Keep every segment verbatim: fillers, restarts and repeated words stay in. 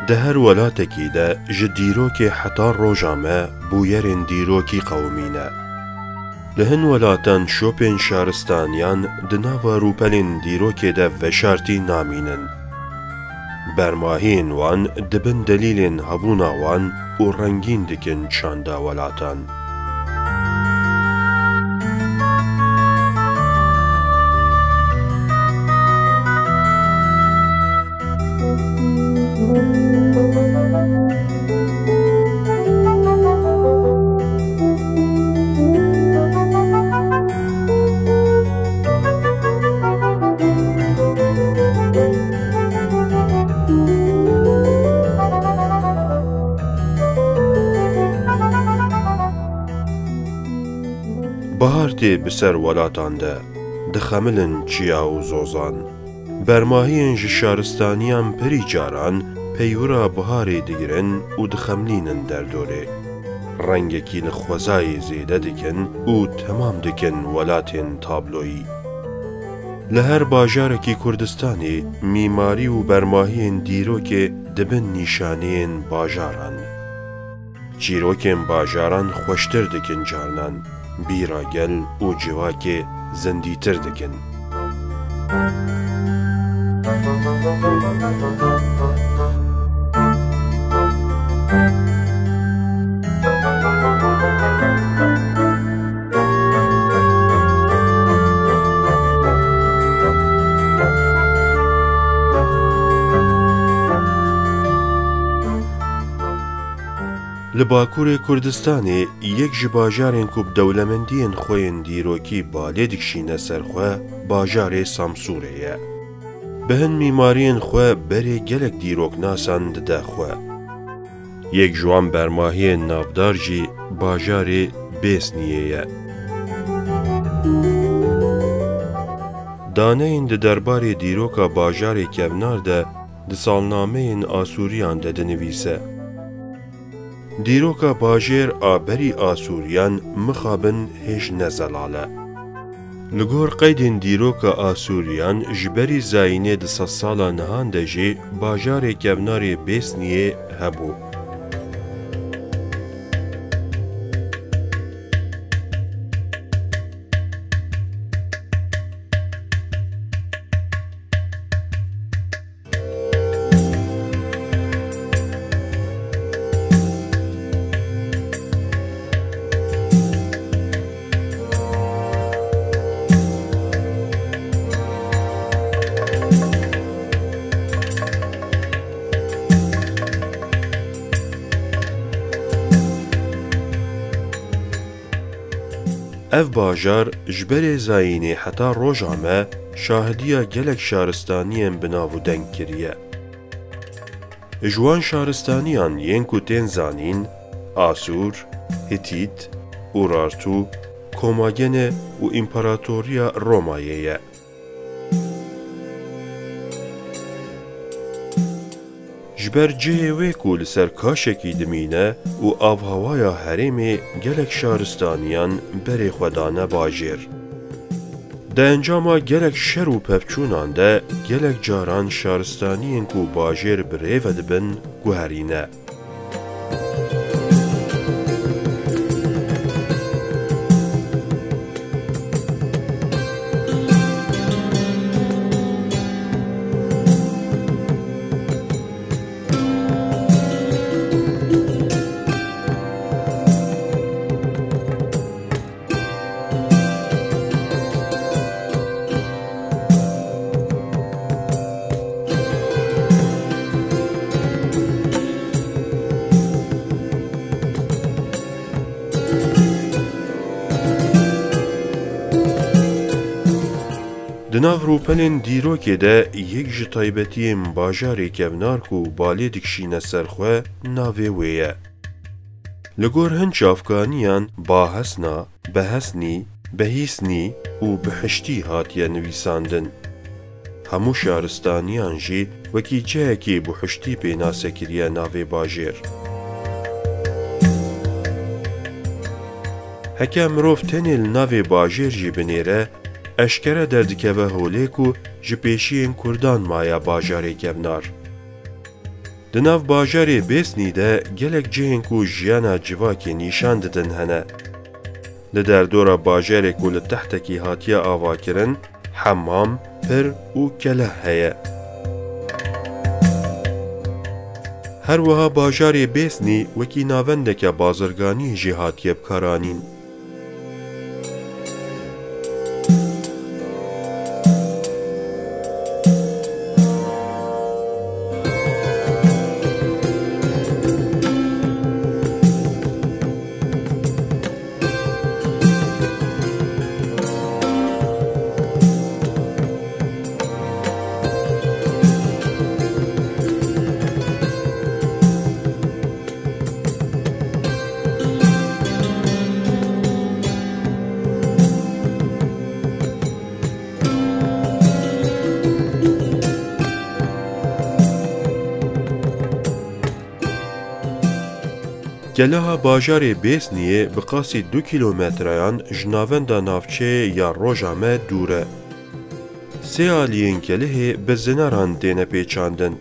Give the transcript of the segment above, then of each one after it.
Di her welatekî de ji dîrokê heta roja me bûyerên dîrokî qewimîne. Li hin welatan şopên şaristaniyan di nava rûpelên dîrokê de veşartî namînin. Bermahiyên wan dibin delîlên hebûna wan û rengîn dikin çanda welatan. Bahar tê bi ser welatan de, dixemilin çiya û zozan. Bermahiyên ji şaristaniyan pirî caran peywira biharê digirin û dixemlînin derdorê. Rengekî li xwezayê zêde dikin û temam dikin welatên tabloyî. Li her bajarekî Kurdistanê mîmarî û bermahiyên dîrokê dibin nîşaneyên bajaran. Çîrokên bajaran xweştir dikin carinan, bîra gel û civakê zindîtir dikin. Li Bakurê Kurdistanê yek ji bajarên ku bi dewlemendiyên xwe yên dîrokî balê dikişîne ser xwe, bajarê Samsûrê ye. Bi hin mîmariyên xwe berê gelek dîroknasan dide xwe. Yek ji wan bermahiyên navdar jî bajarê Bêsniyê ye. Daneyên di derbarê dîroka bajarê kevnar de di salnameyên Asûriyan de dinivîse. Dîroka bajêr a berî Asûriyan mixabin hêj ne zelal e. Li gor qeydên dîroka Asûriyan ji berî zayînê di sedsala nihan de jî bajarê kevnarê Bêsniyê hebû. Ev bajar ji berê zayînê heta roja me şahidiya gelek şaristaniyên bi nav û deng kiriye. Ji wan şaristaniyan yên ku tên zanîn, Asûr, Hitît, Urartu, Komagene û Împaratoriya Romayê ye. Ji ber cihê wê ku li ser kaşekî dimîne û avhewaya herêmê gelek şaristaniyan berê xwe dane bajêr. Di encama gelek şer û pevçûnan de gelek caran şaristaniyên ku bajêr bi rê ve dibin guherîne. Di nav rûpelên dîrokê de yek ji taybetiyên bajarê kevnar ku balê dikişîne ser xwe, navê wê ye. Li gor hin çavkaniyan Bahesna, Behesnî, Behîsnî û Bihiştî hatiye nivîsandin. Hemû şaristaniyan jî wekî cihekî buhiştî pênase kiriye navê bajêr. Heke mirov tenê li navê bajêr jî binêre, eşkere derdikeve holê ku ji pêşiyên Kurdan maye bajarê kevnar. Di nav bajarê Bêsnî de gelek cihên ku jiyana civakê nîşan didin hene. Li derdora bajarê ku li tehtekî hatiye avakirin, hemam, pir û keleh heye. Her wiha bajarê Bêsnî wekî navendeke bazirganî jî hatiye bikaranîn. Keleha bajarê Bêsniyê bi qasî du kîlometreyan ji navenda navçeyê ya roja me dûr e. Sê aliyên kelihê bi zinaran têne pêçandin.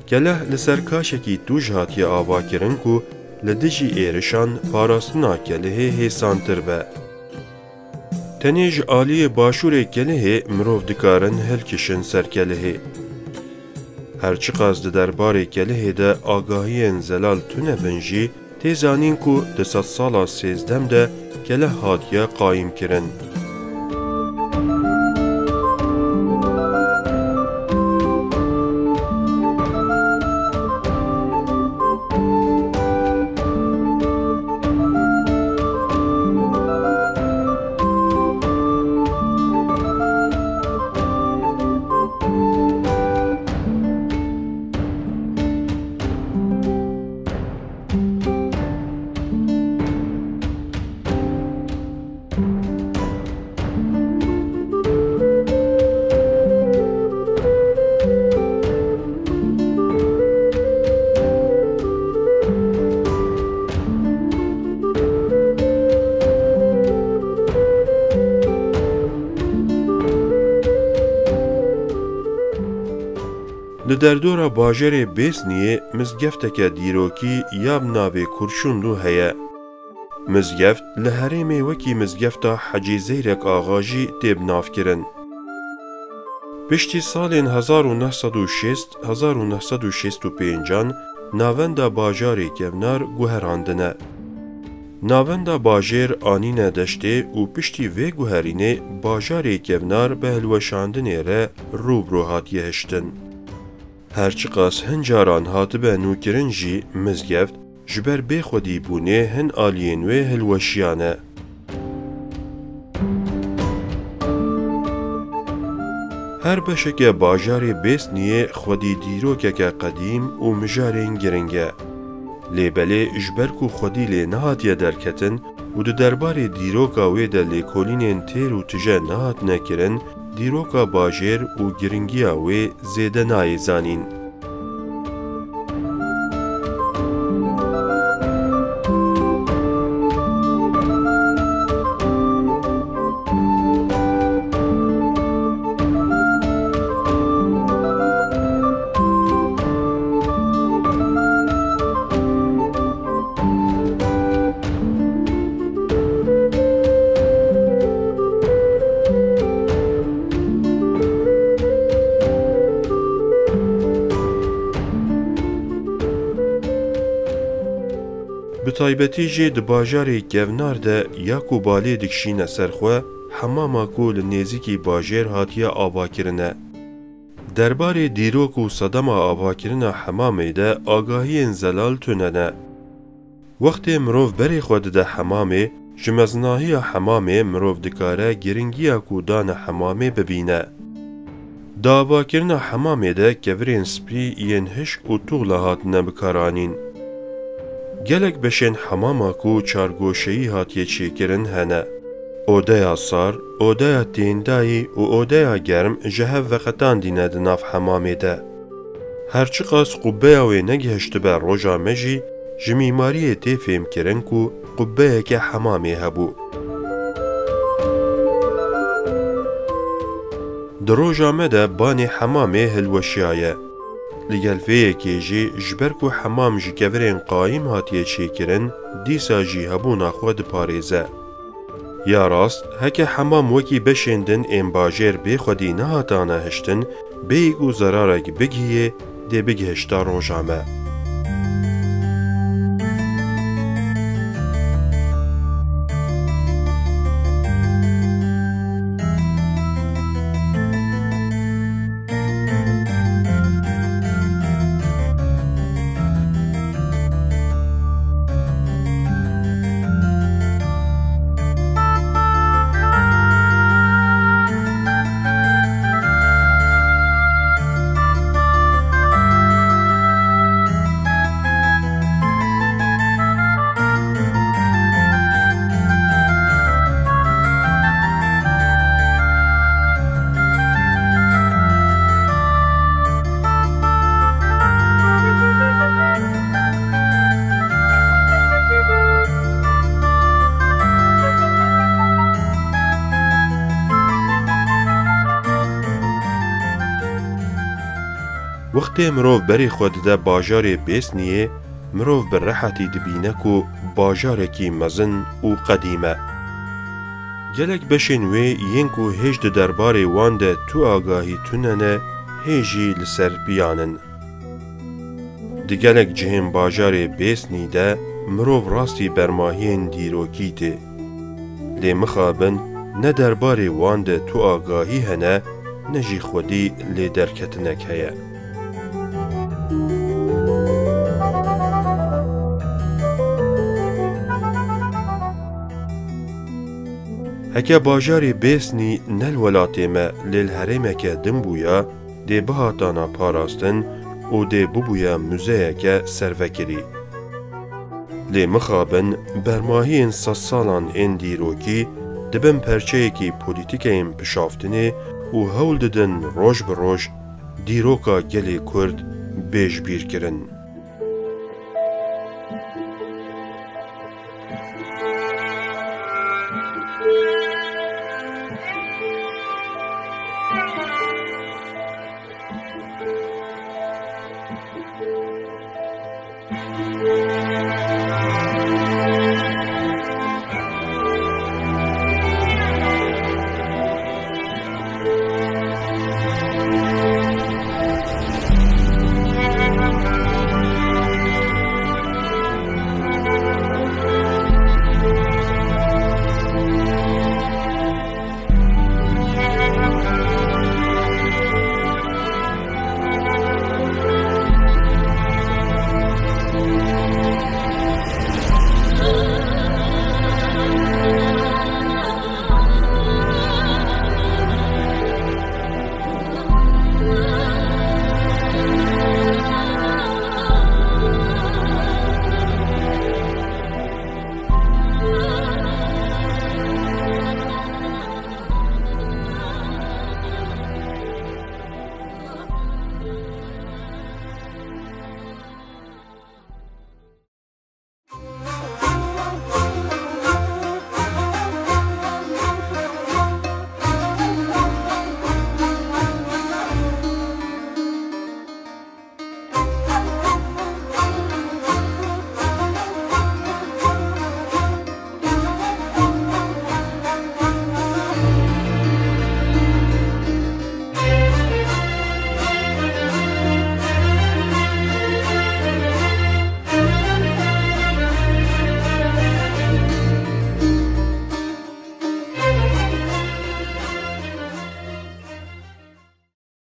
Keleh li ser kaşekî tûj hatiye avakirin ku li dijî êrişan parastina kelihê hêsantir be. Tenê ji aliyê başûrê kelihê mirov dikarin hilkişin ser kelihê. Her çiqas di derbarê kelihê de agahiyên zelal tune bin jî, tê zanîn ku di sedsala sêzdem de keleh hatiye qayîmkirin. Li derdora bajarê Bêsniyê mizgefteke dîrokî ya bi navê Kurşunlu heye. Mizgeft li herêmê wekî mizgefta Hecî Zeyrek Axa jî tê binavkirin. Piştî salên hezar û neh sed û şêst, hezar û neh sed û şêst û pêncan navenda bajarê Kevnar guherandine. Navenda bajêr anîne deştê û piştî vê guherînê bajarê Kevnar bi hilweşandinê re rû bi rû hatiye hiştin. Her çiqas hin caran hatibe nûkirin jî mizgeft ji ber bêxwedîbûnê hin aliyên wê hilweşiyane. Her beşeke bajarê Bêsniyê xwedî dîrokeke qedîm û mijarên giring e. Lê belê ji ber ku xwedî lê nehatiye derketin û di derbarê dîroka wê de lêkolînên têr û tije nehatine kirin, dîroka bajêr û giringiya wê zêde nayê zanîn. Bi taybetî jî di bajarê Kevnar de ya ku balê dikişîne ser xwe, hemama ku li nêzîkî bajêr hatiye avakirine. Derbarê dîrok û sedema avakirina hemamê de agahiyên zelal tune ne. Wextê mirov berê xwe dide hemamê, ji mezinahiya hemamê mirov dikare giringiya ku dane hemamê bibîne. Di avakirina hemamê de kevirên spî yên hişk û tuxla hatine bikaranîn. Gelek beşên hemama ku çargoşeyî hatiye çêkirin hene. Odeya sar, odeya têndayî û odeya germ ji hev veqetandîne di nav hemamê de. Her çiqas qubbeya wê negihiştibe roja me jî, ji mîmariyê tê fêhmkirin ku qubbeyeke hemamê hebû. Di roja me de banê hemamê hilweşiyaye. Li gel vê yekê jî ji ber ku hemam ji kevirên qayîm hatiye çêkirin, dîsa jî hebûna xwe diparêze. Ya rast, heke hemam wekî beşên din ên bajêr bê xwedî nehatane hiştin, bêyî ku zerarek bigihiyê, dê bigihişta roja me. Wextê mirov berê xwe dide bajarê Bêsniyê, mirov bi rehetî dibîne ku bajarekî mezin û qedîm e. Gelek beşên wê yên ku hêj di derbarê wan de tu agahî tune ne, hê jî li ser piyan in. Di gelek cihên bajarê Bêsnî de mirov rastî bermahiyên dîrokî tê. Lê mixabin ne derbarê wan de tu agahî hene, ne jî xwedî lê derketinek heye. Heke bajarê Bêsnî ne li welatê me lê li herêmeke din bûya, dê bihatana parastin û dê bibûya muzeyeke servekirî. Lê mixabin bermahiyên sedsalan ên dîrokî dibin perçeyekî polîtîkeyên pişaftinê û hewl didin roj bi roj dîroka gelê Kurd bê ji bîr kirin.